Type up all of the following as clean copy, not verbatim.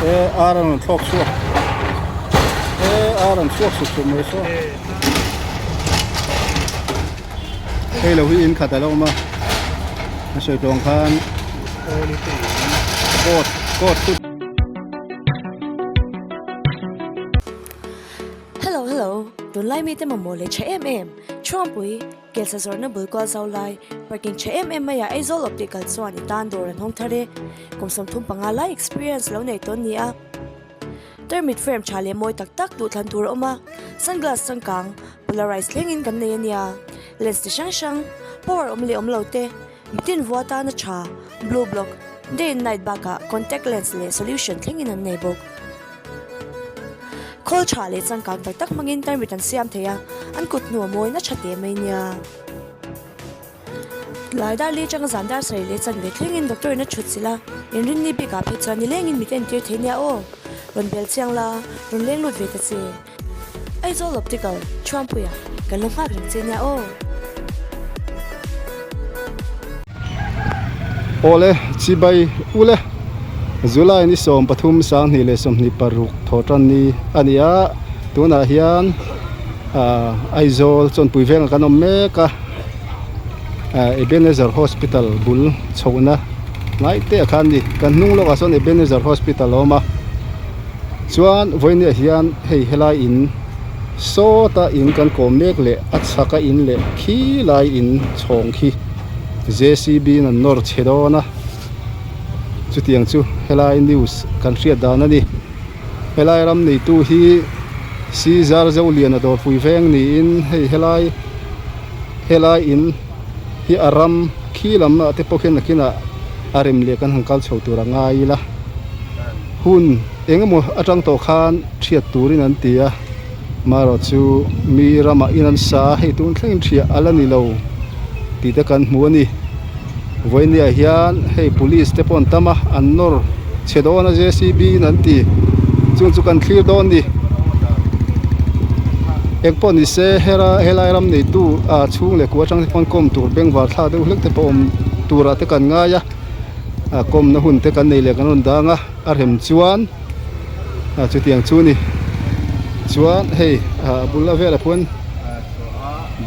E ar an rawn thlawk chhuak e ar an chhuak suk suk mai saw hei lo hi in khat a lo awm a a sawi tawng khan court court chu. Hello hello tunlai mite mamawh leh tha em em Chhuangpui Kelsa zawrhna bul kual zau lai parking tha em em maiah Aizawl Optical chuan i tan dawr an hawng thar e. Kum 35 lai experience lo nei tawn ni a. Tarmit frame tha leh mawi tak tak duhthlan tur a awm a, sunglass changkang, polarized thlengin kan nei a nia. Lens ti hrang hrang, power awm leh awm lo te, mitin vua tana tha, blue block, day and night bakah contact lens leh solution thlengin an nei bawk. Khawl tha leh changkang tak tak hmangin tarmit an siam thei a, an kut hnu a mawi na tha teh mai nia. Lai dar li atanga zan dar sarih leh chanve thlengin doctor in a thut chilh a, inrinni bikah phei chuan nilengin mit entir thei nia aw. Rawn bel chiang la, rawn leng lut ve ta che. Aizawl Optical, Chhuangpuia, kan lo nghak reng che nia aw. Awle, chibai ule, July ni 13 2026 thawhtan ni a ni a, tunah hian Aizawl chawnpui vengah kan awm mek a, Ebenezer Hospital bul chhohna hnai te ah khan a ni, kan hnung lawkah sawn Ebenezer Hospital a awm a. Chuan vawinia hian hei helai in sawta in kan kawm mek leh a chhaka in leh khi lai in chhawng khi J C B in an nawr chhe dawn a chutiang chu helai news kan hriat dan a ni helai ram neitu hi Caesar Zoliana dawrpui veng niin hei helai helai in hi a ram khi lam ah te pawh khian nakinah a rem leh kan han kal chho tur a ngai ila hun eng emaw atang tawh khan thiat turin an ti a marawh chu mi ramah in an sa a hei tun thlengin thiah a la ni lo tih te kan hmu a ni vawinia hian hei police te pawh an tam a an nawr chhe dawn a J C B in an ti chung chu kan thlir dawn a ni engpawh ni se hera helai ram neitu ah chhung leh kua atang te pawn kawm tur bengvar thlak deuh hlek te pawh awm turah te kan ngai a ah kawmna hun te kan nei leh kan rawn dang a a rem chuan ah chutiang chu a ni chuan hei ah a bul a velah khuan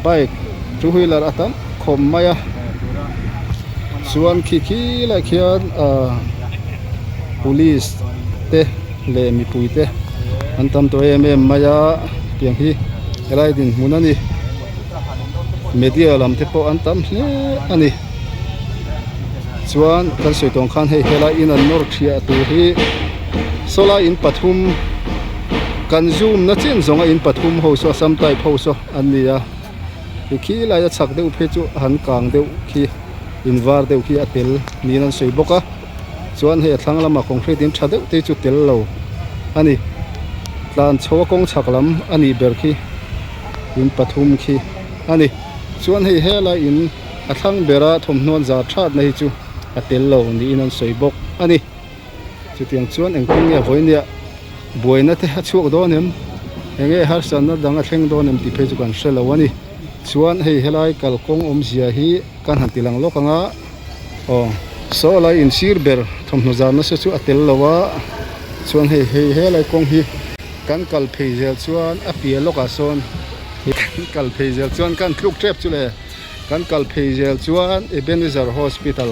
bike two wheeler a tam khawp mai a chuan khi khi lai khian ah police te leh mipui te an tam tawh em em mai a tiang hi helai dinhmun a ni media lam te pawh an tam hle a ni chuan kan sawi tawng khan hei helai in an nawr thiah tur hi sawlai in pathum kan zoom na chin zawnga in pathum ho saw assam type ho saw an ni a. Ti khi laia chhak deuh phei chu han kang deuh khi in var deuh khi a tel niin an sawi bawk a chuan hei a thlang lamah concrete in tha deuh te chu tel lo a ni tlan chho a kawng chhak lam a nih ber khi in pathum khi a ni chuan hei helai in a thlang bera thawmhnaw an zar that na hi chu a tel lo niin an sawi bawk a ni. Chutiang chuan engtin nge vawinia buaina te a chhuak dawn em? Enge harsatna dang a thleng dawn em tih phei chu kan hre lo a ni. Chuan hei helai kalkawng awmzia hi kan han ti lang lawk ang a, aw saw lai insir ber thawmhnaw zar nasa chu a tel lo a, chuan hei hei helai kawng hi kan kal phei zel chuan a piah lawkah sawn kan kal phei zel chuan kan tluk tep chu le. Kan kal phei zel chuan Ebenezer Hospital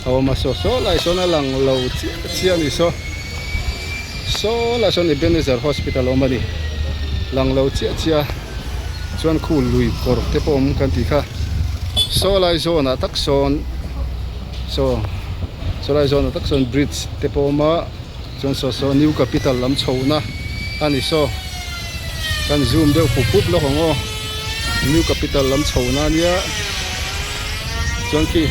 a awm a, saw saw lai sawn a lang lo chiah chiah a ni saw saw lai sawn Ebenezer Hospital a awm a ni lang lo chiah chiah a chuan khu lui kawr te pawh awm kan tih kha saw lai zawn ah tak sawn saw saw lai zawn ah tak sawn bridge te pawh a awm a chuan saw saw new capital lam chhohna a ni saw kan zoom deuh pup pup lawk ang aw. New capital lam chho na ania chuan khi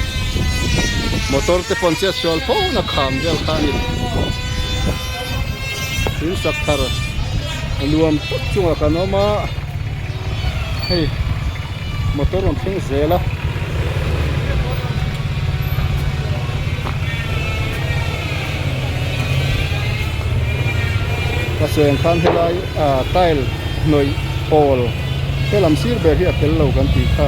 motor te pawh an chet sual fo na kham vel kha a ni in sak thar a nuam tak chungah kan awm a hei motor rawn thleng zel a. Ka seng khan helai ah tile hnawih pawl helam sir ber hi a tel lo kan tih kha.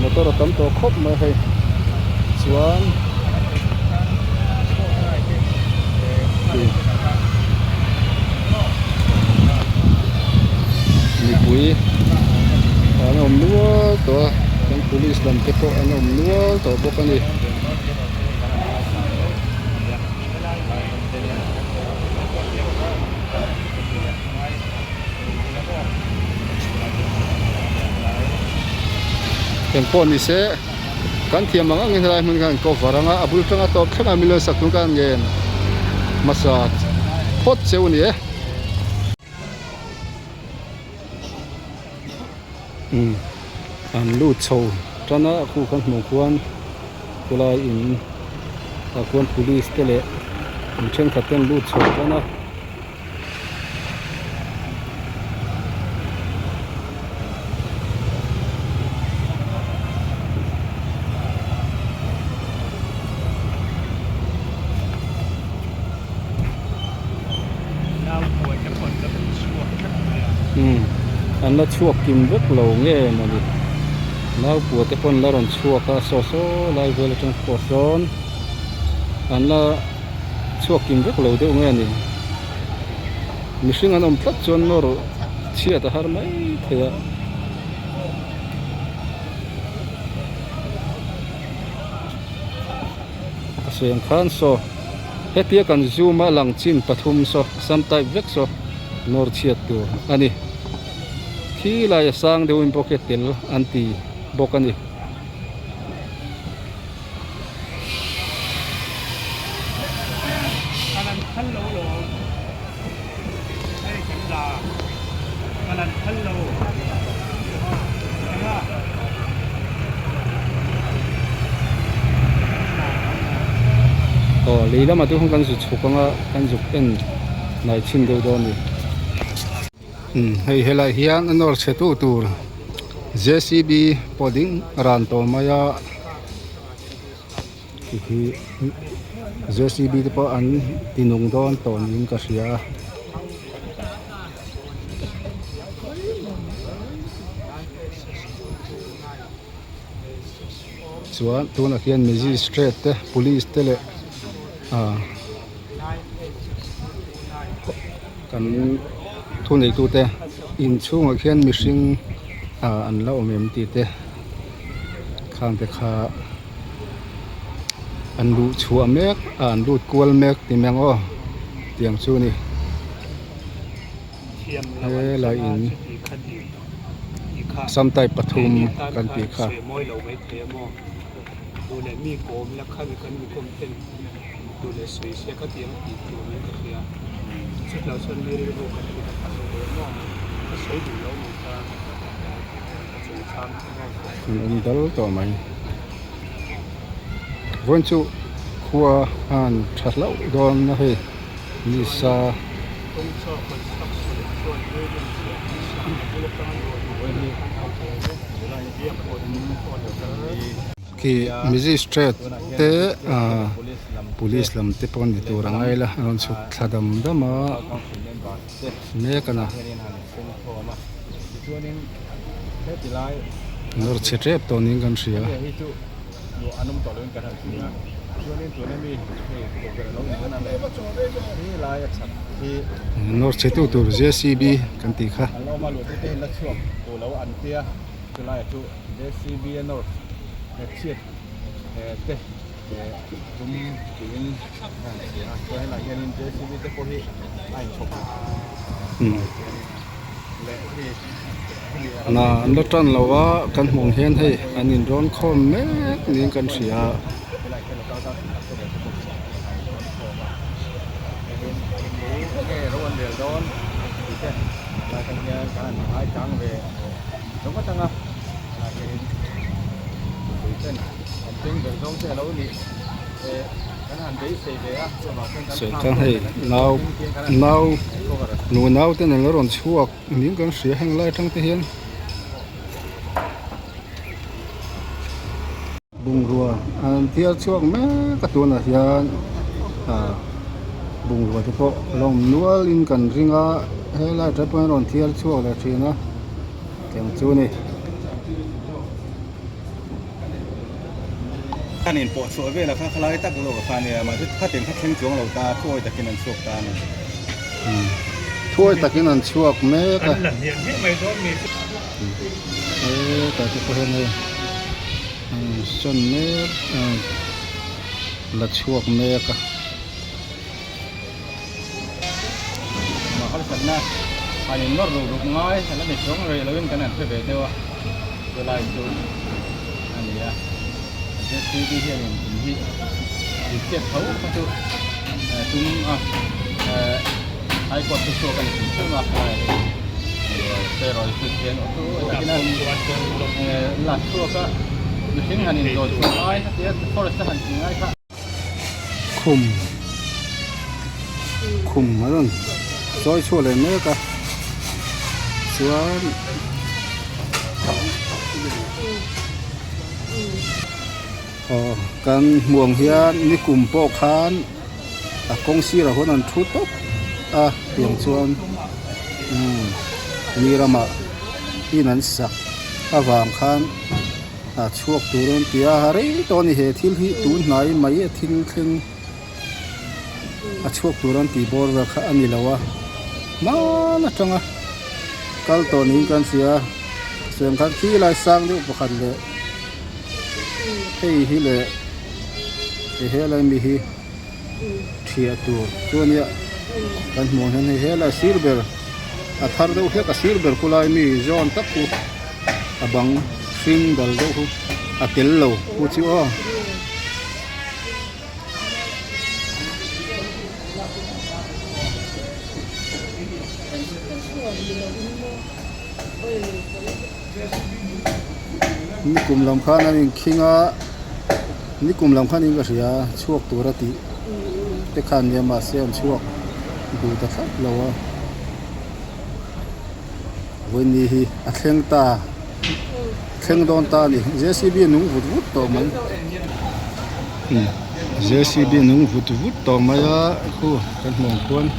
Motor a tam tawh khawp mai hei. Chuan mipui an awm nual tawh a chuan police lam te pawh an awm nual tawh bawk a ni. Engpawh ni se kan thiam ang angin helai hmun khan cover anga a bul tanga tawp thleng a million sak tum khan ngen hmasa phawt cheu a ni e. Umm an lut chho tan a khu kan hmuh khuan khulai in ah khuan police te leh mi thenkhat te an lut chho tan a. Umm an la chhuak kim vek lo nge mawni naupua te pawn la rawn chhuak a saw saw lai vel atang pawh sawn an la chhuak kim vek lo deuh nge ni mihring an awm tlat chuan nawr chhiat a har mai thei a. A sawi ang khan saw hetia kan zoom a lang chin pathum saw sam type vek saw nawr chhiat tur a ni khi lai a sang deuhin bawk hi a tel an ti bawk a ni. Aw lei lamah te khuan kan zu chhuk anga kan zuk en hnai chhin deuh dawn a ni umm hei helai hian a nawr chhe tu tur J C B pawh ding ran tawh mai a. Khi J C B te pawh an ti nung dawn tawh niin ka hria a. Chuan tunah hian magistrate te police te leh ah kan thuneitute inchhungah khian mihring ah an la awm em tih te. Khang te kha an luh chhuah mek a an lut kual mek ti mai ang aw tiang chu a ni helai in sam type pathum kan tih kha. An awm dal tawh mai vawiin chu khua a han tha hlauh dawn a hei nisa khi magistrate te ah police lam te pawh ni tur a ngai la a rawn chhuk thla dam dam a mek a na. Nawr chhe tep tawh niin kan hria. Nawr chhe tu tur J C B kan tih kha. Hna an la tan lo a kan hmuh ang hian hei an in rawn khawm mek niin kan hria a. Sawitang hei nau nau nu nau ten an la rawn chhuak niin kan hria heng lai atang te hian bungrua an thiar chhuak mek a tunah hian ah bungrua te pawh a la awm nual in kan ring a helai atang pawh hian a rawn thiar chhuak leh thin a tiang chu a ni. Khan in pawh chhuah vel a kha khalai tak zawk a kha nia mahse khatiang kha thleng chuang lo ta thuawi takin an chhuak ta a ni. Thuawi takin an chhuak mek a. An la hniam hmiah mai dawn mi chu. Hetah te pawh hian hei an sawn mek a la chhuak mek a. Mah harsatna han in nawr ruk ruk ngai a la ni chuang rei loin kan han hre ve deuh a chulai chu a ni a JCB hianin in hi in chhiat tho kha chu tum a high court chu chhuak a ni hrim hrim a serawi chhut hian aw chu takin a la chhuak a mihring han in dawn chhuah ngai kha tia forest a han tih ngai kha. Khum khum a rawn chawi chhuak leh mek a chuan aw kan hmuh ang hian nikum pawh khan a kawng sirah huan an thu tawp a tiang chuan umm mi ramah in an sak avang khan. A chhuak tur an ti a, rei tawh a ni he thil hi tun hnai mai a thil thleng a chhuak tur an tih bawr vel kha a ni lo a, hman atanga kal tawh niin kan hria a, chuan khan khi lai sang deuh pakhat leh hei hi leh he helai mi hi thiah tur chu a nia kan hmuh ang hian hei helai sir ber a thar deuh hlek a sir ber khulai mi zawn tak chu. A bang hring dal deuh hi a tel lo pu chu aw. Nikum lam khan an inkhing a nikum lam khan in ka hria chhuak tur a tih te khan nia mahse an chhuak duh ta thlap lo a. Vawiini hi a thleng ta thleng dawn ta a ni JCB nung vut vut tawh mai JCB nung vut vut tawh mai a khu kan hmuh ang khuan.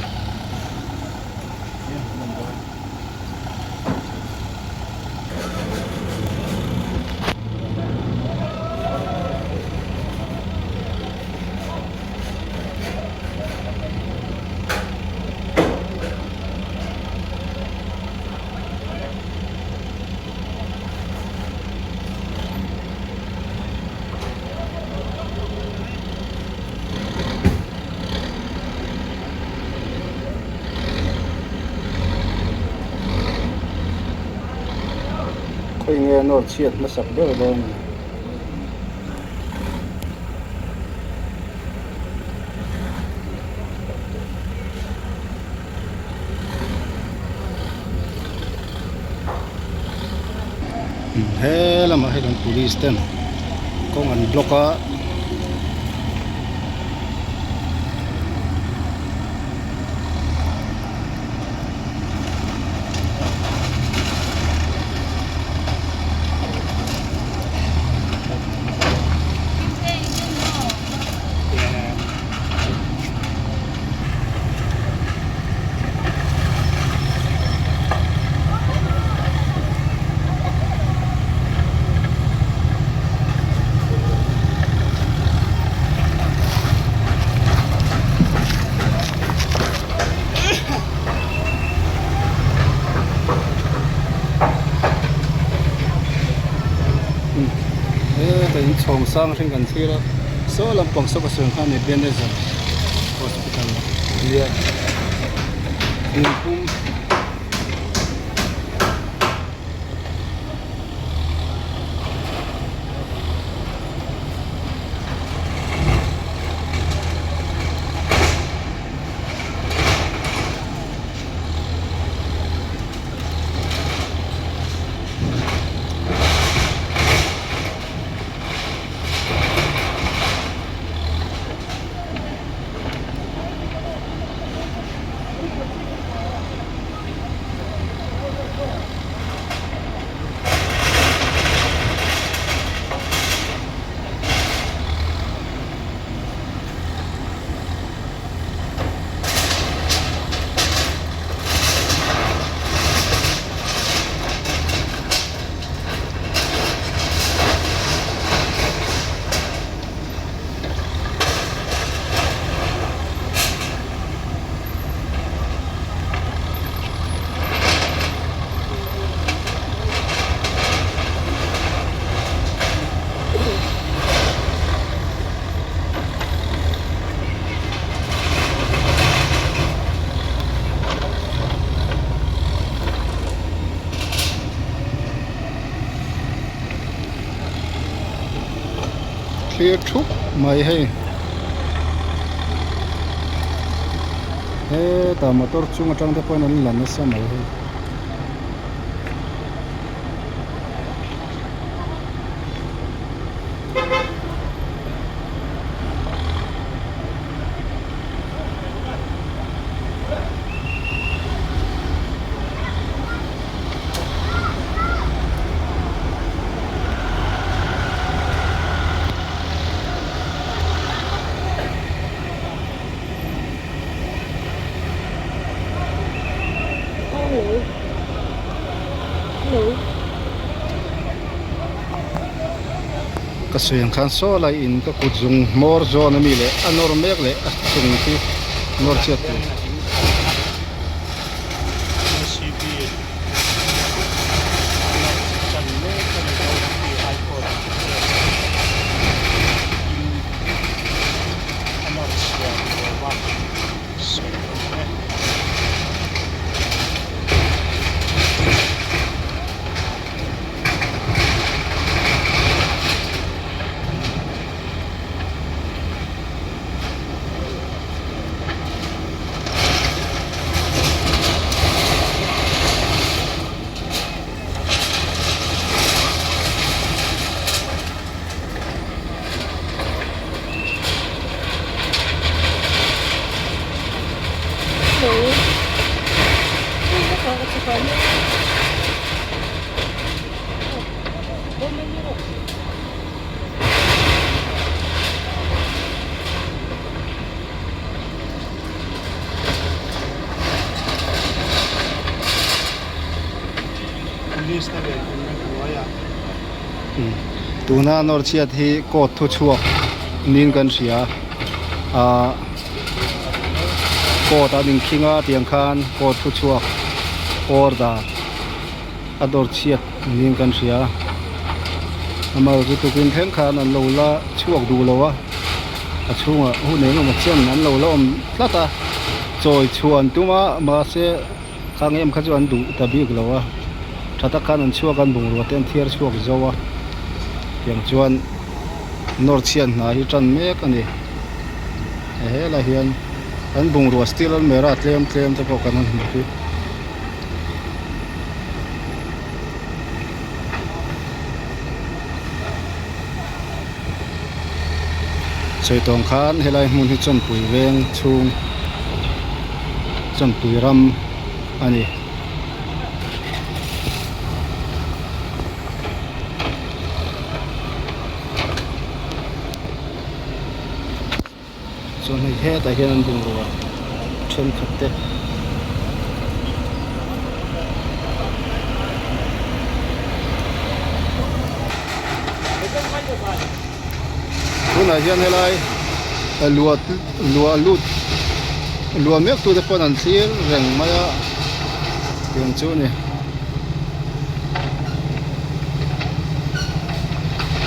Khawi nge nawr chhiat hmasak ber dawn ni. He lamah hian police ten kawng an block a. Heta in chhawng sang hring kan thlir a saw lampang saw ka sawi ang khan Ebenezer hospital a nia thingpum. thlir thup mai hei hetah motor chung atang te pawhin an la nasa mai hei. Ka sawi ang khan saw lai in ka kut zung hmawr zawn ami leh a nawr mek leh a chung khi nawr chhiat tur. Tuna nawr chhiat hi court thu chhuak niin kan hria ahh court an inkhing a tiang khan court thu chhuak order a dawr chhiat niin kan hria amaherawh chu tukin thleng khan an lo la chhuak duh lo a a chhungah hun eng emaw chen an lo la awm tlat a chawi chhuah an tum a mahse khang em kha chu an duh ta bik lo a tha tak khan an chhuak a an bungrua te an thiar chhuak zo a tiang chuan nawr chhiat hna hi tan mek a ni helai hian an bungrua steel almirah tlem tlem te pawh kan han hmu hi. Sawi tawng khan helai hmun hi chawnpui veng chhung chawnpui ram a ni. Chuan hei hetah hian an bungrua thenkhat te tunah hian helai luah luah lut luah mek tute pawn an thlir reng mai a tiang chu a ni.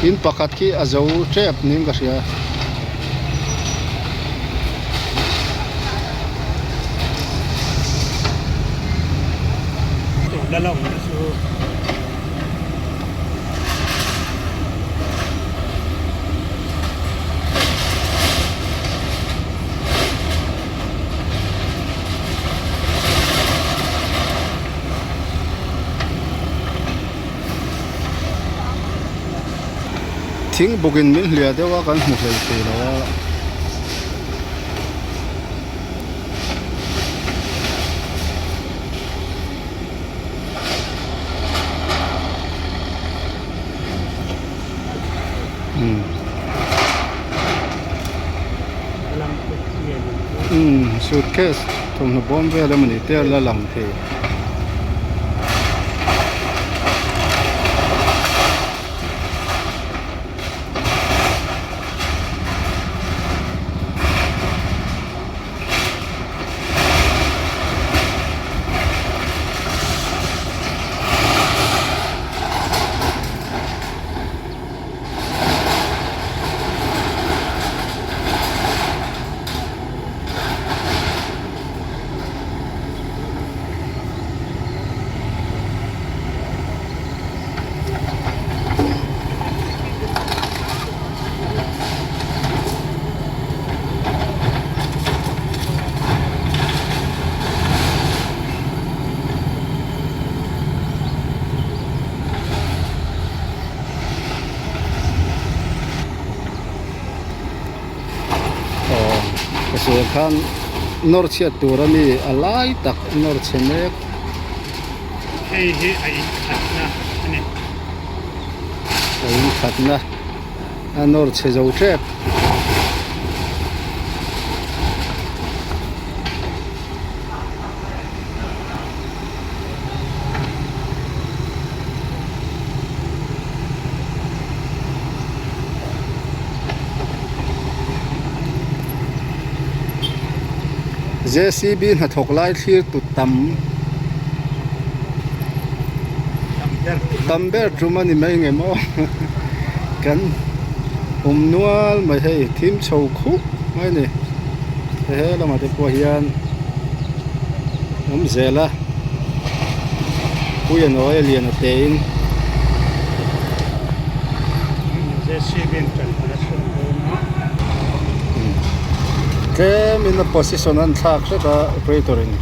In pakhat khi a zo tep niin ka hria. Thing bawkin min hliah deuh a kan hmu hlei thei lo a. Umm suitcase thawmhnaw bawm vel emawni te a la lang thei. sawi ang khan nawr chhiat tur a mi a lai tak nawr chhe mek. Hei hi a inkhatna a ni. A inkhatna a nawr chhe zo tep. J_c_b hnathawk lai thlir tu tam tam ber tum a ni mai nge maw kan awm nual mai hei thim chho khup mai a ni he lamah te pawh hian awm zel a puia nawi a lian a te in. Tlem in a position an thlak hlek a operator in.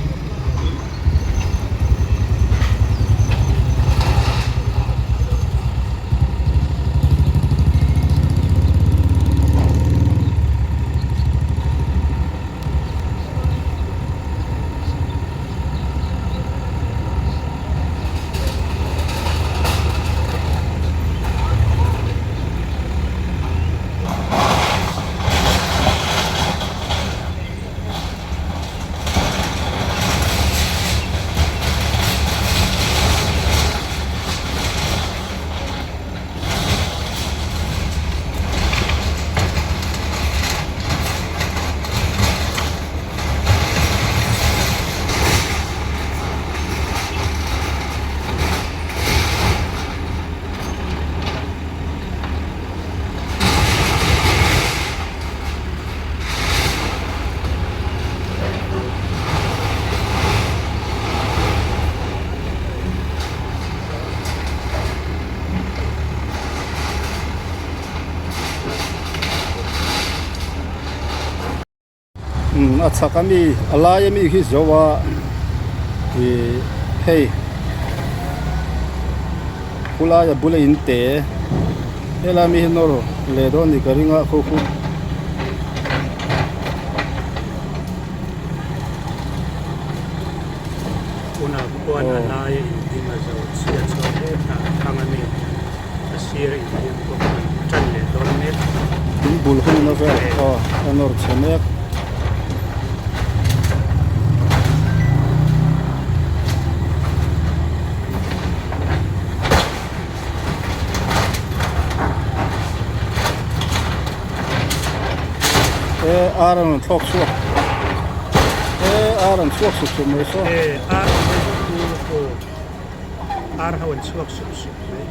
Umm a chhak ami a lai ami khi zo a ih hei khulai a bula in te helai ami hi nawr leh dawn a nih ka ring a khu khu. Tunah khuan a laia inhlim a zo chhia chhuak hetah thlang ami a sir inhlim pawh an tan leh dawn mek. In bul hun a vel aw a nawr chhe mek. E ar an rawn thlawk chhuak e ar an chhuak sup sup mai saw. E ar ho ar ho an chhuak sup sup mai.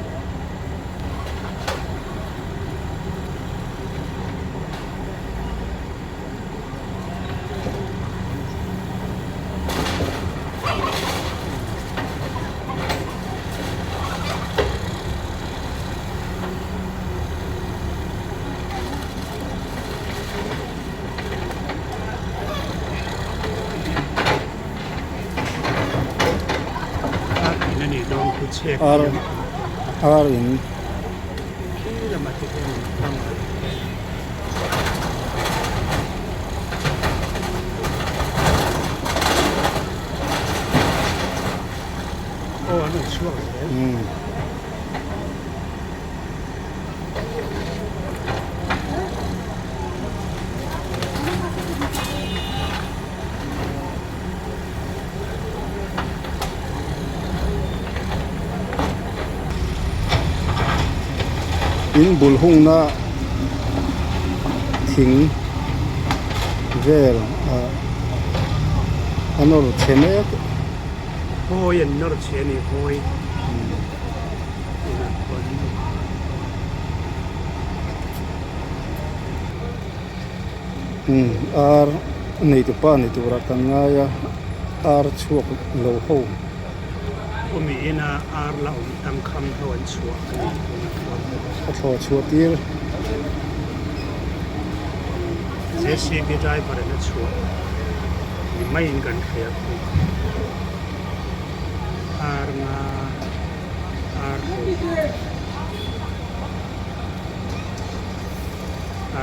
Ar ar in In bul hungna thing vel ah a nawr chhe mek. Hawi an nawr chhe a ni hawi. Umm ar nei tu pa ni turah kan ngai a ar chhuak lo ho. Khumi ina ar la awm tangkhang ho an chhuah a ni tunah chuan. A thlawh chhuah tir. JCB driver in a chhuah ni maiin kan hria khu. Ar nga ar ho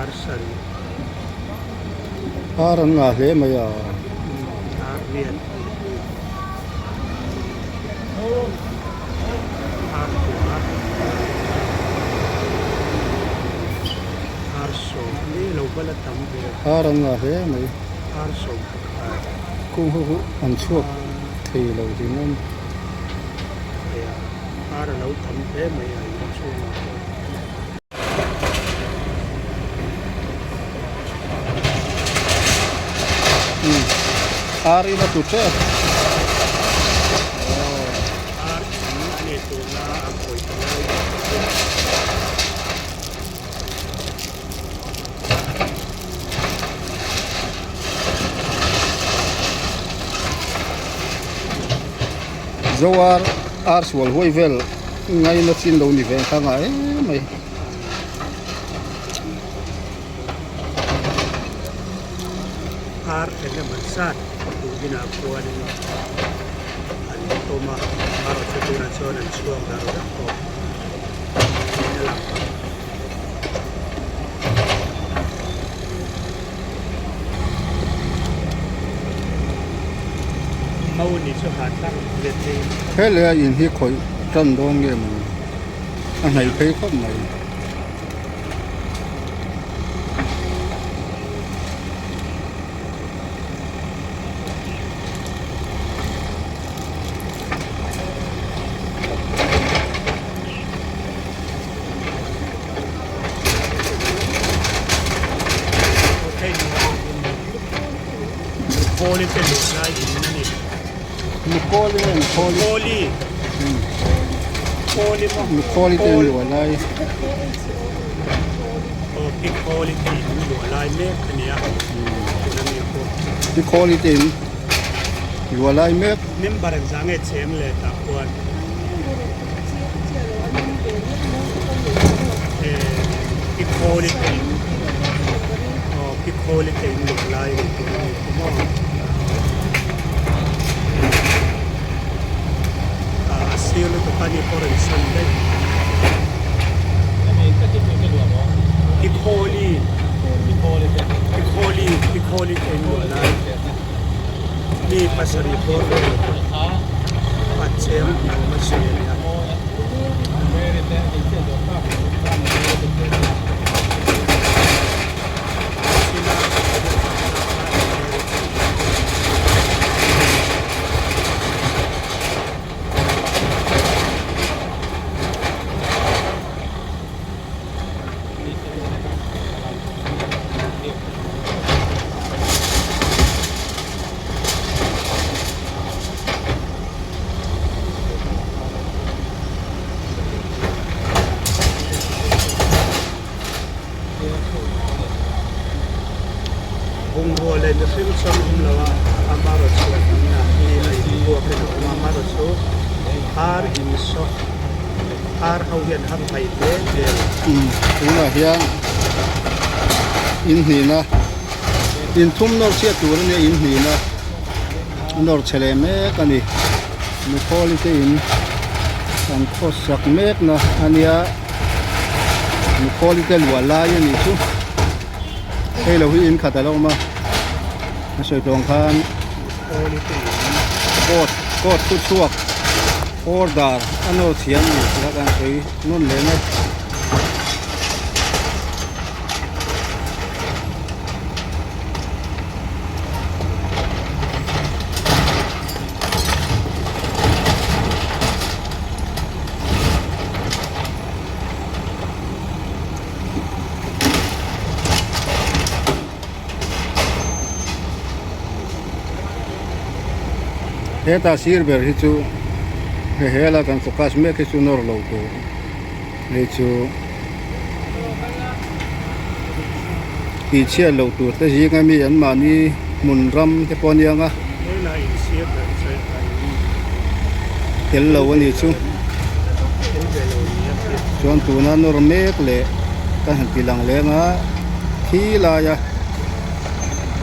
ar sarih. Ar an ngah hle mai a. Ar lian ar kua ar sawm ni lo va la tam ve. Ar an ngah hle mai. Ar sawm pakhat. Kung ho hi an chhuak thei lo ringawm. Ar a lo tam hle mai a in chhungah pawh. Ar in a tlu tep. Ar in a nei tuna a kawi ta lai Zo ar ar sual huai vel ngaina chin lo ni ve kha ngah em mai. Ar eng emaw zat turbin ah khuanin an tawm a, marawh chu tunah chuan an chhuak dar vek tawh niin a lang. He leh a in hi khawih tan dawn nge maw a hnaih phei khawp mai. Nukawli te luh lai in a ni. Nukawli nge Nukawli? Nukawli. Kawli maw? Nukawli te luh lai. Aw Pikawli te in luh lai mek a nia. Tuna mi pawh. Pikawli te in luh lai mek. Member engzah nge cheng leh tah khuan? Pikhawli te in aw pikhawli te in luh lai a ni tur a ni chu maw a sir lutuk a ni pawh rawn san daih pikhawli pikhawli pikhawli te in luh lai mi pasarih bawr vel a cheng ni awm a sawi a nia. Bungrua leh mihring chuan awm lo a, amaherawhchu a hminah hi a inbuak in a awm a, amaherawhchu ar insaw ar ho hian ham hmai hle hmel. Tunah hian inhnihna inthum nawr chhiat tur ania inhnihna a nawr chhe leh mek a ni Nuthlawi te in an khawsak mek na ania Nuthlawi te luah lai a nih chu hei lo hi in khat a lo awm a a sawi tawng khan court court thu chhuak order a nawr chhiah a ni tih a kan sawi nawn leh mai. Heta sir ber hi chu he hela kan focus mek hi chu nawr lo tur hei chu tihchhiat loh tur te zinga mi an mahni hmun ram te pawh a nia nga tel lo a ni chu chuan tuna nawr mek leh ka han ti lang leng a khi laia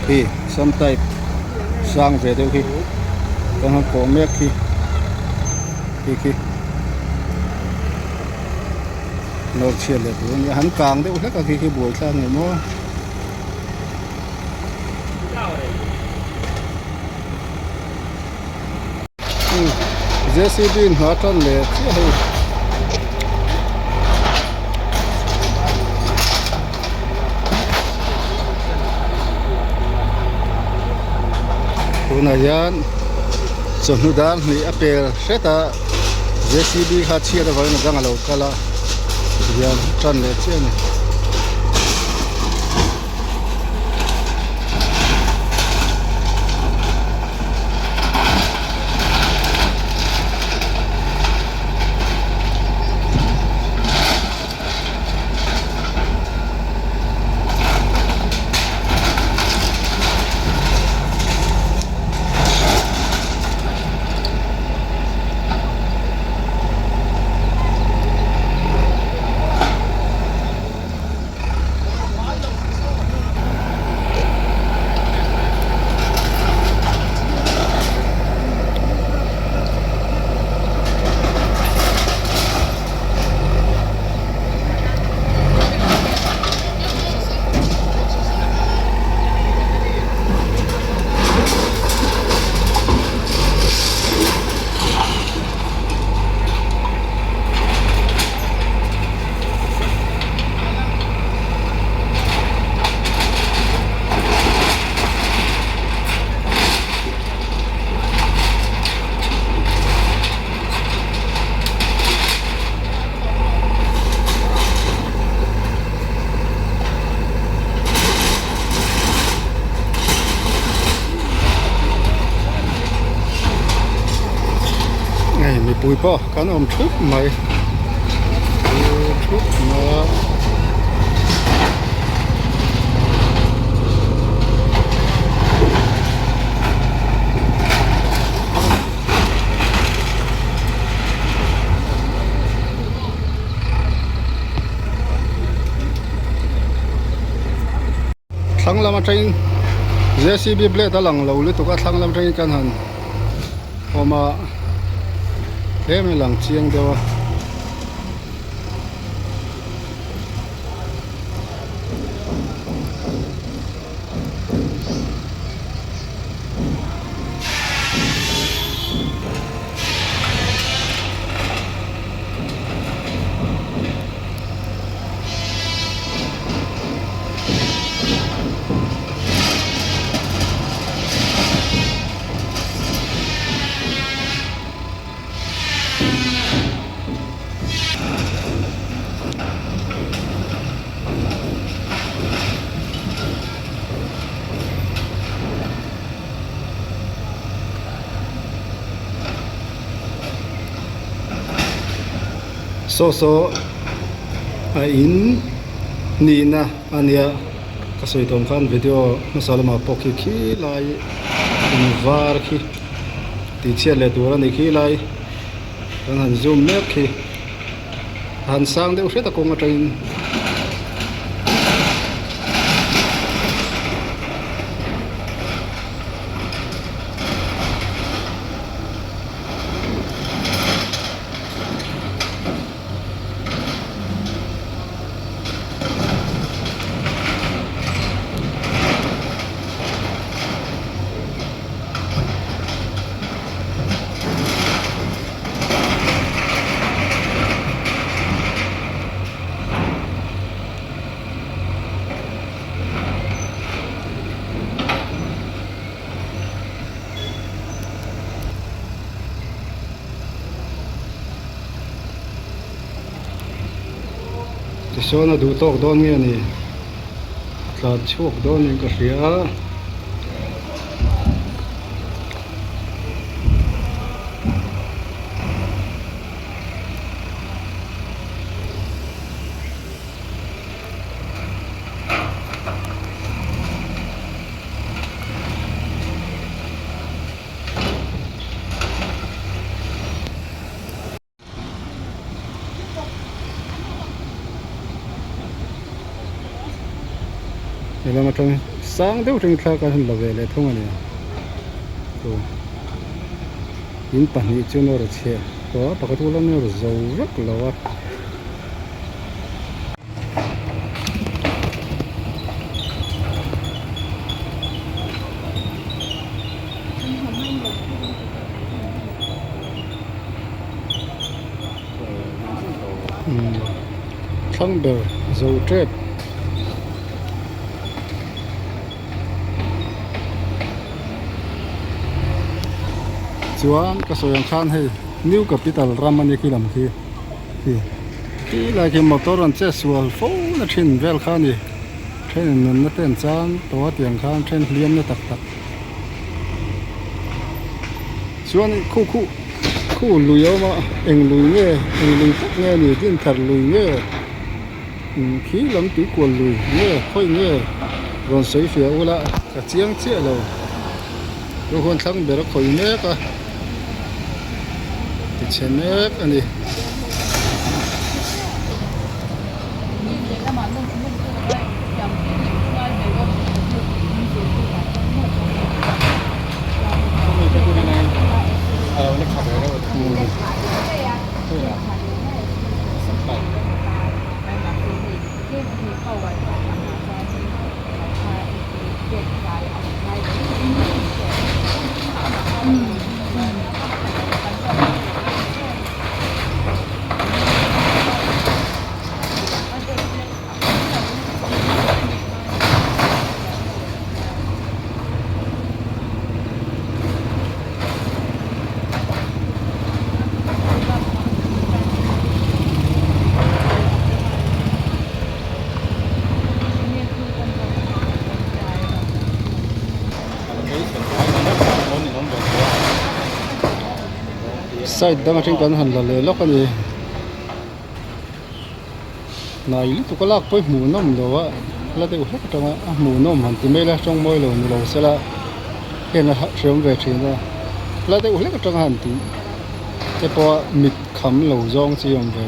khi sam type sang ve deuh hi ka han kawh mek hi khi khi nawr chhiat leh tur a nia han kang deuh hlek a khi khi buai thlak ni maw. J_c_b in hna tan leh chiah hei. Tunah hian chawhnu dar hnih a pel hret a J_c_b kha chhiat avangin a dang a lo kal a tihian tan leh chiah a ni. Hei mipui pawh kan awm thup mai thup mai a. Thlang lam atangin J_c_b blade a lang lo lutuk a thlang lam atangin kan han awm a tlem a lang chiang deuh a. Saw saw a in nihna a nia ka sawi tawm khan video hmasa lamah pawh khi khilai in var khi tih chhiat leh tur a ni khilai kan han zoom mek khi a han sang deuh hret a kawng atangin. Tichuan a duh tawk dawn nge ni a tlan chhuak dawn in ka hria a. Helam atang sang deuh atangin thla kan han la ve leh thung a ni aw in pahnih chu nawr chhe tawh a pakhat ula nawr zo vek lo a. Umm thlang ber zo tep. Chuan ka sawi ang khan hei new capital ram a ni khi lam khi khi khi lai khi motor an che sual fo na thin vel kha a ni then in nunna te an chan tawh a tiang khan then hliam na tak tak chuan khu khu khu lui a awm a eng lui nge eng lui tak nge a ni dinthar lui nge. Umm khi lam tui kual lui nge khawi nge rawn sawi fiah ula ka chiang chiah lo chu huan thlang ber a khawi mek a ti chhe mek a ni. Side dang atang kan han la leh lawk a ni hnai lutuk a lak pawh hi hmuh nawm lo a la deuh hlek atanga a hmuh nawm han ti mai ila tawng mawi lo ni lo sela heng a hreawm ve thin a la deuh hlek atanga han tih te pawh a mit kham lo zawng chi awm ve.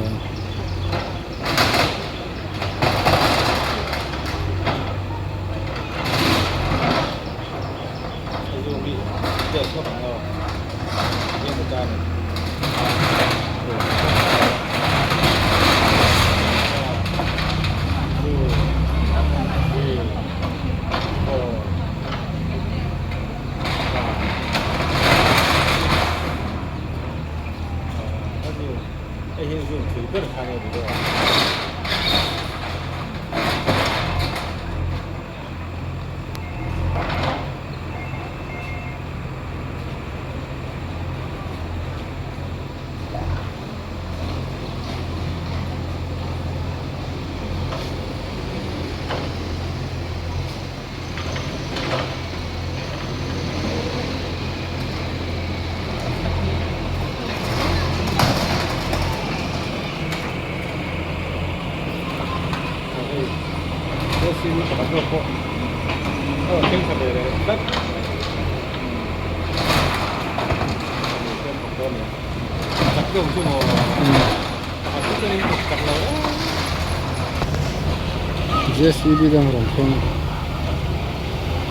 J_c_b dang rawn thleng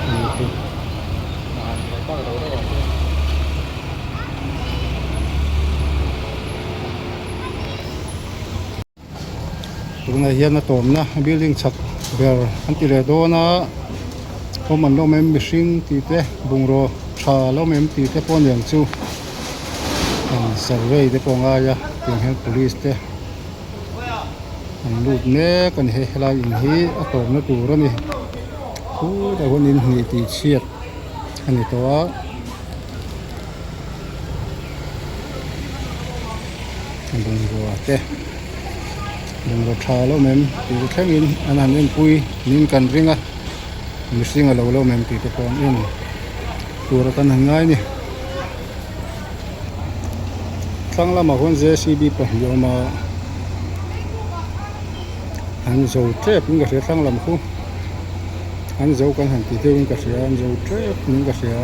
a nih chu. Tunah hian a tawmna building chak ber an ti leh dawn a awm an la awm em mihring tih te bungraw tha la awm em tih te pawh a niang chu survey te pawh a ngai a tiang hian police te an lut mek a ni hei helai in hi a tawmna tur a ni khutah khuan in hnih tih chhiat a ni tawh a. Bungrua te bungraw tha lo awm em tih te thlengin an han enpui niin kan ring a mihring a lo la awm em tih te pawh an en tur a kan han ngai a ni thlang lamah khuan j c b pahnih a awm a an zo tep in ka hria thlang lam khu an zo kan han ti deuhin ka hria an zo tep in ka hria.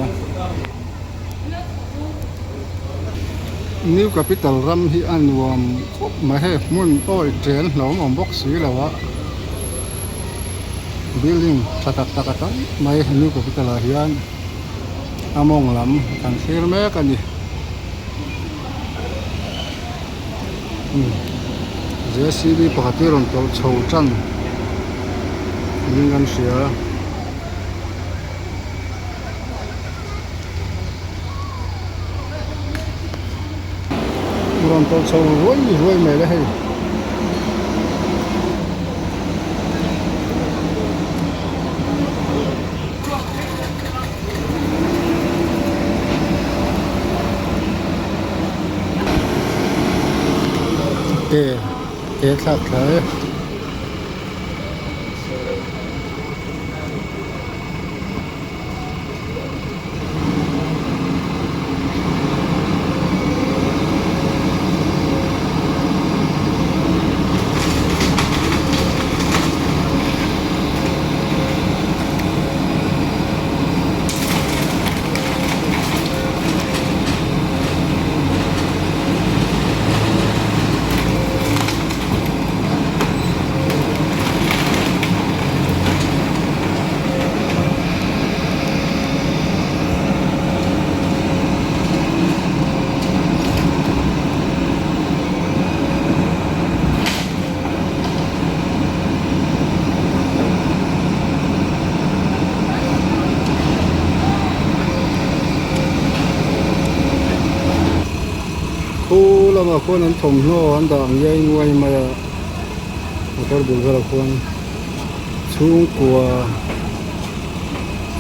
New capital ram hi a nuam khawp mai hei hmun awi chen hlawm awm bawk si lo a building tha tak tak a tam mai new capital ah hian a mawng lam kan thlir mek a ni j c b pakhat hi a rawn tawlh chho tan niin kan hria. Rawn tawlh chho ruai ruai mai le hei. Ke thlak thla e. Khu lamah khuan an thawmhnaw an dah ang iai nguai mai a motor bul velah khuan chhungkua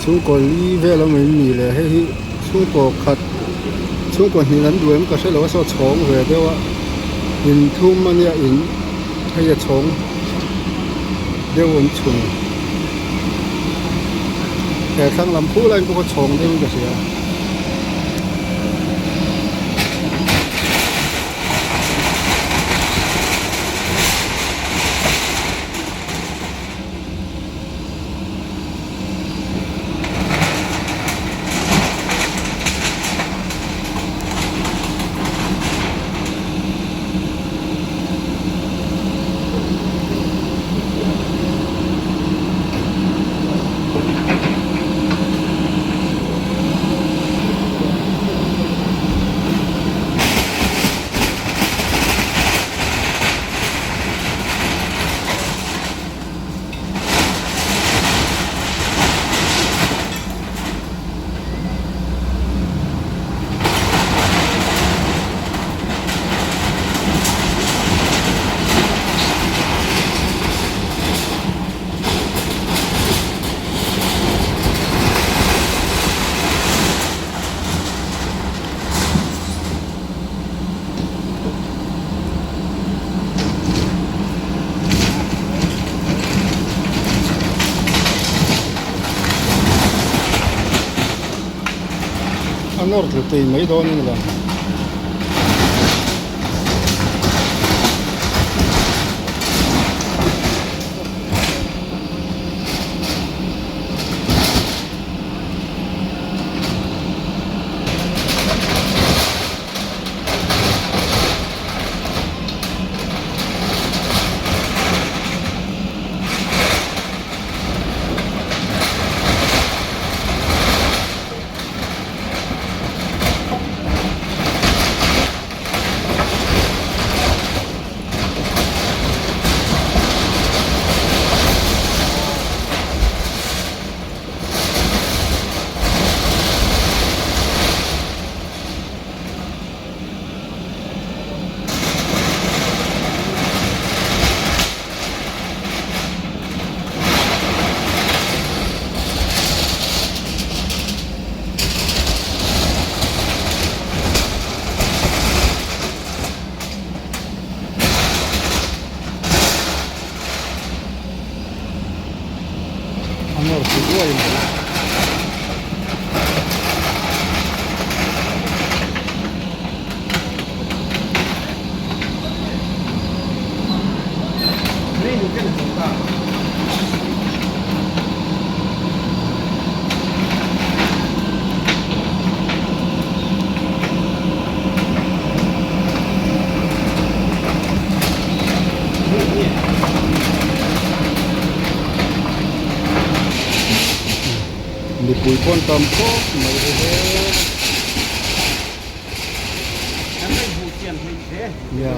chhungkaw li vel awm em ni le hei hi chhungkaw khat chhungkaw hnih an duh em ka hrelo a saw chhawng ve deuh a in thum a nia in hei a chhawng deuh awm chhun he thlang lam phul a in pawh kha chhawng deuh in ka hria. A nawr tlu tei mai dawn in lang. A nawr chu ruai mai. Mipui pawn tam khawp mai he he. Ya.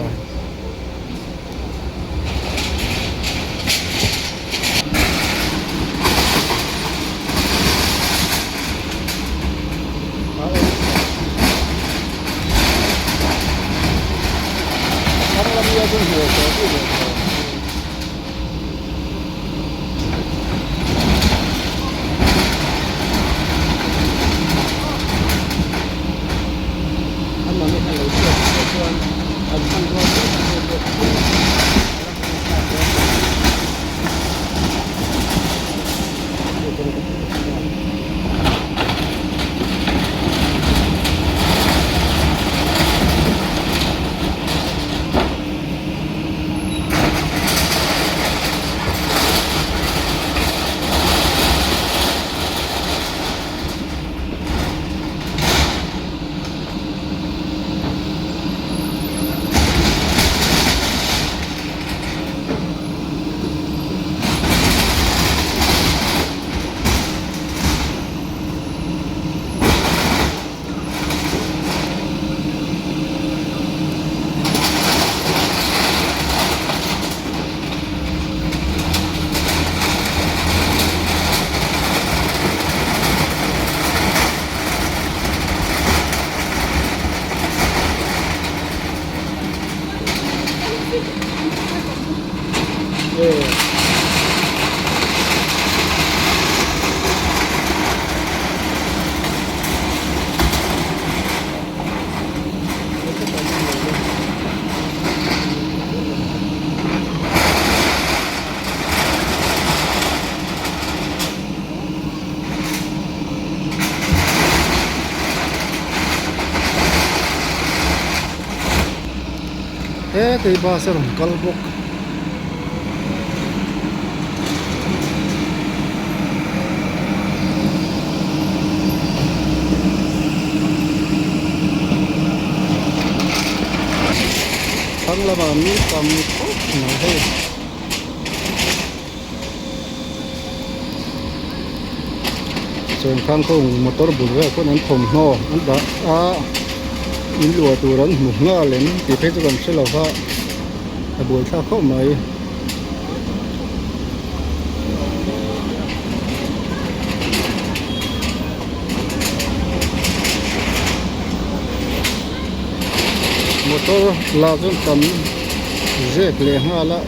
He tei bus a rawn kal bawk. Thlang lamah mi tam khawp mai hei. Chuan khang motor bul velah khawn an thawmhnaw an dah a in luah tur an hmu nghal em tih phei chu kan hre lo va a buaithlak khawp mai. Motor la chuan tam zek leh nghal a.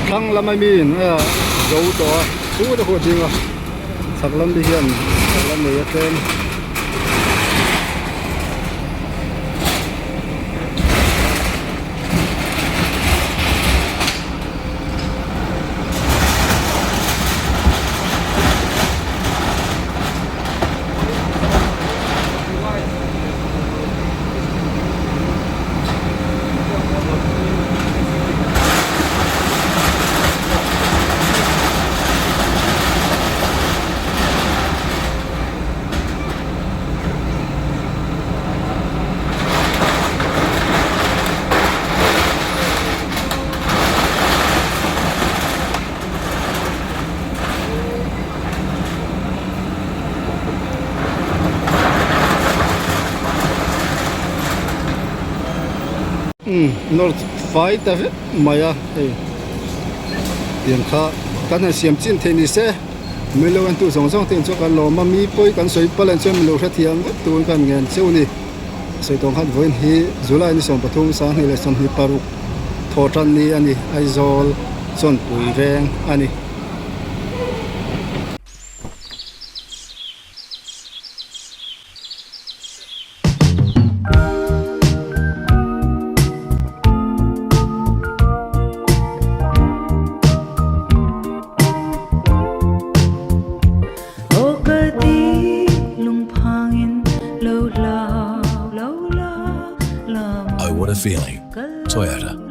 Thlang lama mi in a zo tawh a chu te pawh a ding a chhak lam te hian a la nei a tlem. Umm north fai ta vek mai a hei tiang kha kan han siam chin theih ni se milo en tu zawng zawng te in chu kan lawm a mi pawi kan sawi palh ang chuan milo hrethiam vek tur kan ngen cheu a ni sawi tawng khan vawiin hi July ni 13 2026 thaw tan ni a ni Aizawl Chawnpui veng a ni. Oh what a feeling. Toyota.